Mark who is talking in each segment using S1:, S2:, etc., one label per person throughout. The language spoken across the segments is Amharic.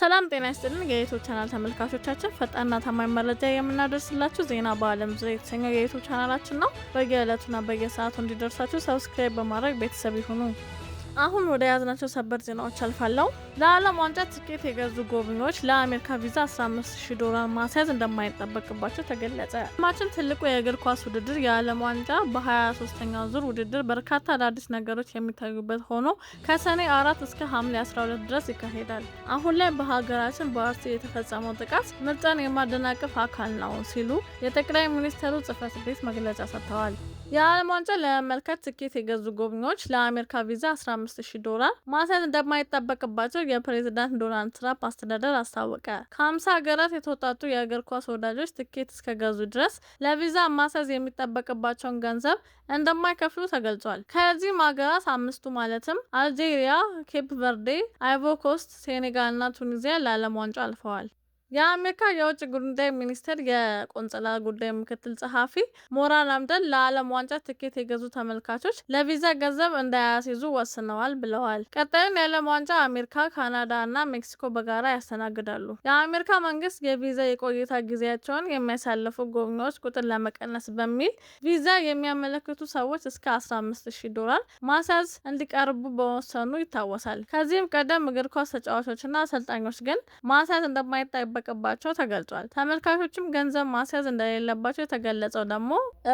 S1: ሰላም ጤና ይስጥልን የ YouTube ቻናል ተመልካቾቻችን፣ ፈጣንና ታማኝ መረጃ የምናደርስላችሁ ዜና በዓለም ዙሪያ የተሰኘው የ YouTube ቻናላችን ነው። በየዕለቱና በየሰዓቱ እንዲደርሳችሁ subscribe በማድረግ ቤተሰብ ይሁኑ። አሁን ወደ ያዝናቸው ሰበር ዜናዎች አልፋለሁ። ለዓለም ዋንጫ ትኬት የገዙ ጎብኚዎች ለአሜሪካ ቪዛ 15,000 ዶላር ማስያዝ እንደማይጠበቅባቸው ተገለጸ። ዓለማችን ትልቁ የእግር ኳስ ውድድር የዓለም ዋንጫ በ23ኛው ዙር ውድድር በርካታ አዳዲስ ነገሮች የሚታዩበት ሆኖ ከሰኔ 4 እስከ ሐምሌ 12 ድረስ ይካሄዳል። አሁን ላይ በሀገራችን በአርሲ የተፈጸመው ጥቃት ምርጫን የማደናቀፍ አካል ነው ሲሉ የጠቅላይ ሚኒስትሩ ጽሕፈት ቤት መግለጫ ሰጥተዋል። የዓለም ዋንጫ ለመመልከት ትኬት የገዙ ጎብኚዎች ለአሜሪካ ቪዛ 15,000 ዶላር ማስያዝ እንደማይጠበቅባቸው የፕሬዝዳንት ዶናልድ ትራምፕ አስተዳደር አስታወቀ። ከ50 ሀገራት የተውጣጡ የእግር ኳስ ወዳጆች ትኬት እስከገዙ ድረስ ለቪዛ ማስያዝ የሚጠበቅባቸውን ገንዘብ እንደማይከፍሉ ተገልጿል። ከዚህም ሀገራት አምስቱ ማለትም አልጄሪያ፣ ኬፕ ቨርዴ፣ አይቮሪ ኮስት፣ ሴኔጋል እና ቱኒዚያ ለዓለም ዋንጫ አልፈዋል። የአሜሪካ የውጭ ጉዳይ ሚኒስቴር የቆንጽላ ጉዳይ ምክትል ጸሐፊ ሞራ ላምደን ለዓለም ዋንጫ ትኬት የገዙ ተመልካቾች ለቪዛ ገንዘብ እንዳያስይዙ ወስነዋል ብለዋል። ቀጣዩን የዓለም ዋንጫ አሜሪካ፣ ካናዳ እና ሜክሲኮ በጋራ ያስተናግዳሉ። የአሜሪካ መንግስት የቪዛ የቆይታ ጊዜያቸውን የሚያሳልፉ ጎብኚዎች ቁጥር ለመቀነስ በሚል ቪዛ የሚያመለክቱ ሰዎች እስከ 15,000 ዶላር ማስያዝ እንዲቀርቡ በመወሰኑ ይታወሳል። ከዚህም ቀደም እግር ኳስ ተጫዋቾችና አሰልጣኞች ግን ማስያዝ እንደማይጠበቅ ባቸው ተገልጿል። ተመልካቾችም ገንዘብ ማስያዝ እንደሌለባቸው የተገለጸው ደግሞ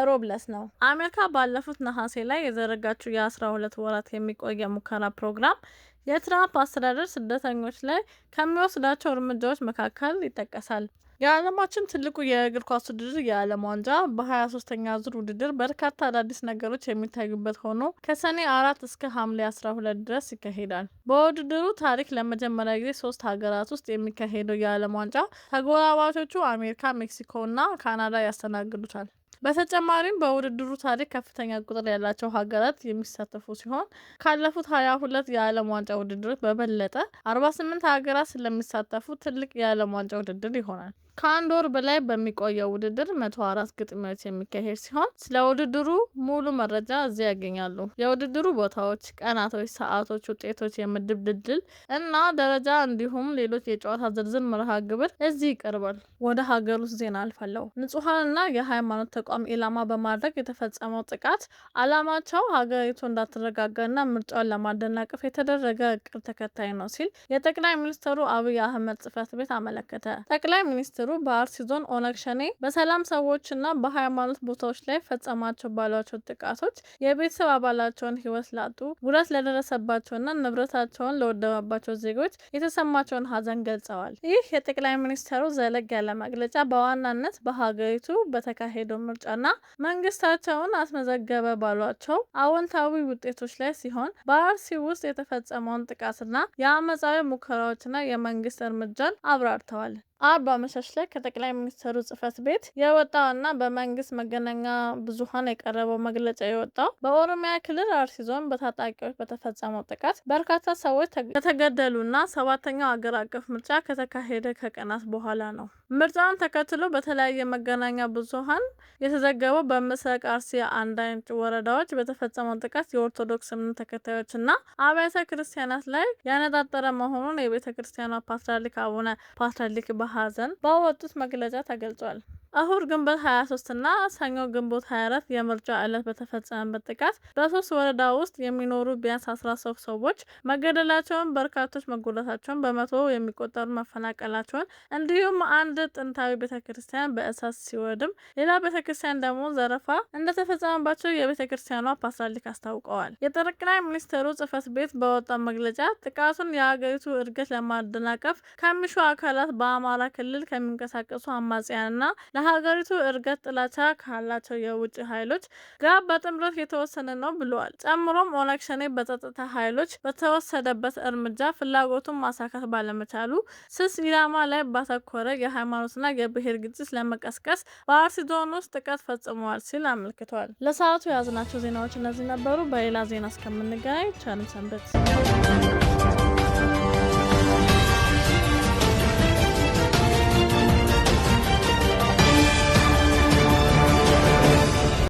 S1: ሮብ ዕለት ነው። አሜሪካ ባለፉት ነሐሴ ላይ የዘረጋችው የ12 ወራት የሚቆይ የሙከራ ፕሮግራም የትራምፕ አስተዳደር ስደተኞች ላይ ከሚወስዳቸው እርምጃዎች መካከል ይጠቀሳል። የዓለማችን ትልቁ የእግር ኳስ ውድድር የዓለም ዋንጫ በ23ኛ ዙር ውድድር በርካታ አዳዲስ ነገሮች የሚታዩበት ሆኖ ከሰኔ 4 እስከ ሐምሌ 12 ድረስ ይካሄዳል። በውድድሩ ታሪክ ለመጀመሪያ ጊዜ ሶስት ሀገራት ውስጥ የሚካሄደው የዓለም ዋንጫ ተጎራባቾቹ አሜሪካ፣ ሜክሲኮ እና ካናዳ ያስተናግዱታል። በተጨማሪም በውድድሩ ታሪክ ከፍተኛ ቁጥር ያላቸው ሀገራት የሚሳተፉ ሲሆን ካለፉት 22 የዓለም ዋንጫ ውድድሮች በበለጠ 48 ሀገራት ስለሚሳተፉ ትልቅ የዓለም ዋንጫ ውድድር ይሆናል። ከአንድ ወር በላይ በሚቆየው ውድድር 104 ግጥሚያዎች የሚካሄድ ሲሆን ስለ ውድድሩ ሙሉ መረጃ እዚህ ያገኛሉ። የውድድሩ ቦታዎች፣ ቀናቶች፣ ሰዓቶች፣ ውጤቶች፣ የምድብ ድልድል እና ደረጃ እንዲሁም ሌሎች የጨዋታ ዝርዝር መርሃ ግብር እዚህ ይቀርባል። ወደ ሀገር ውስጥ ዜና አልፋለሁ። ንጹሐንና የሃይማኖት ተቋም ኢላማ በማድረግ የተፈጸመው ጥቃት ዓላማቸው ሀገሪቱ እንዳትረጋጋና ምርጫውን ለማደናቀፍ የተደረገ እቅድ ተከታይ ነው ሲል የጠቅላይ ሚኒስትሩ አብይ አህመድ ጽሕፈት ቤት አመለከተ። ጠቅላይ ሚኒስትሩ በአርሲ ዞን ኦነግ ሸኔ በሰላም ሰዎችና በሃይማኖት ቦታዎች ላይ ፈጸማቸው ባሏቸው ጥቃቶች የቤተሰብ አባላቸውን ሕይወት ላጡ፣ ጉዳት ለደረሰባቸውና ንብረታቸውን ለወደመባቸው ዜጎች የተሰማቸውን ሐዘን ገልጸዋል። ይህ የጠቅላይ ሚኒስትሩ ዘለግ ያለ መግለጫ በዋናነት በሀገሪቱ በተካሄደው ምርጫና መንግስታቸውን አስመዘገበ ባሏቸው አዎንታዊ ውጤቶች ላይ ሲሆን በአርሲ ውስጥ የተፈጸመውን ጥቃትና የአመፃዊ ሙከራዎችና የመንግስት እርምጃን አብራርተዋል። አርብ አመሻሽ ላይ ከጠቅላይ ሚኒስትሩ ጽሕፈት ቤት የወጣውና በመንግስት መገናኛ ብዙኃን የቀረበው መግለጫ የወጣው በኦሮሚያ ክልል አርሲ ዞን በታጣቂዎች በተፈጸመው ጥቃት በርካታ ሰዎች ከተገደሉና ሰባተኛው አገር አቀፍ ምርጫ ከተካሄደ ከቀናት በኋላ ነው። ምርጫውን ተከትሎ በተለያየ መገናኛ ብዙኃን የተዘገበው በምስራቅ አርሲ አንዳንድ ወረዳዎች በተፈጸመው ጥቃት የኦርቶዶክስ እምነት ተከታዮችና አብያተ ክርስቲያናት ላይ ያነጣጠረ መሆኑን የቤተ ክርስቲያኗ ፓትርያርክ አቡነ ፓትርያርክ በሐዘን ባወጡት መግለጫ ተገልጿል። እሁድ ግንቦት 23 እና ሰኞ ግንቦት 24 የምርጫ ዕለት በተፈጸመበት ጥቃት በሶስት ወረዳ ውስጥ የሚኖሩ ቢያንስ 13 ሰዎች መገደላቸውን፣ በርካቶች መጎዳታቸውን፣ በመቶ የሚቆጠሩ መፈናቀላቸውን እንዲሁም አንድ ጥንታዊ ቤተክርስቲያን በእሳት ሲወድም ሌላ ቤተክርስቲያን ደግሞ ዘረፋ እንደተፈጸመባቸው የቤተክርስቲያኗ ፓትርያርክ አስታውቀዋል። የጠቅላይ ሚኒስትሩ ጽሕፈት ቤት ባወጣው መግለጫ ጥቃቱን የሀገሪቱ እድገት ለማደናቀፍ ከሚሹ አካላት፣ በአማራ ክልል ከሚንቀሳቀሱ አማጽያንና ለሀገሪቱ እድገት ጥላቻ ካላቸው የውጭ ኃይሎች ጋር በጥምረት የተወሰነ ነው ብለዋል። ጨምሮም ኦነግ ሸኔ በጸጥታ ኃይሎች በተወሰደበት እርምጃ ፍላጎቱን ማሳካት ባለመቻሉ ስስ ኢላማ ላይ ባተኮረ የሃይማኖትና የብሔር ግጭት ለመቀስቀስ በአርሲ ዞን ውስጥ ጥቃት ፈጽመዋል ሲል አመልክቷል። ለሰዓቱ የያዝናቸው ዜናዎች እነዚህ ነበሩ። በሌላ ዜና እስከምንገናኝ ቸር ሰንብት።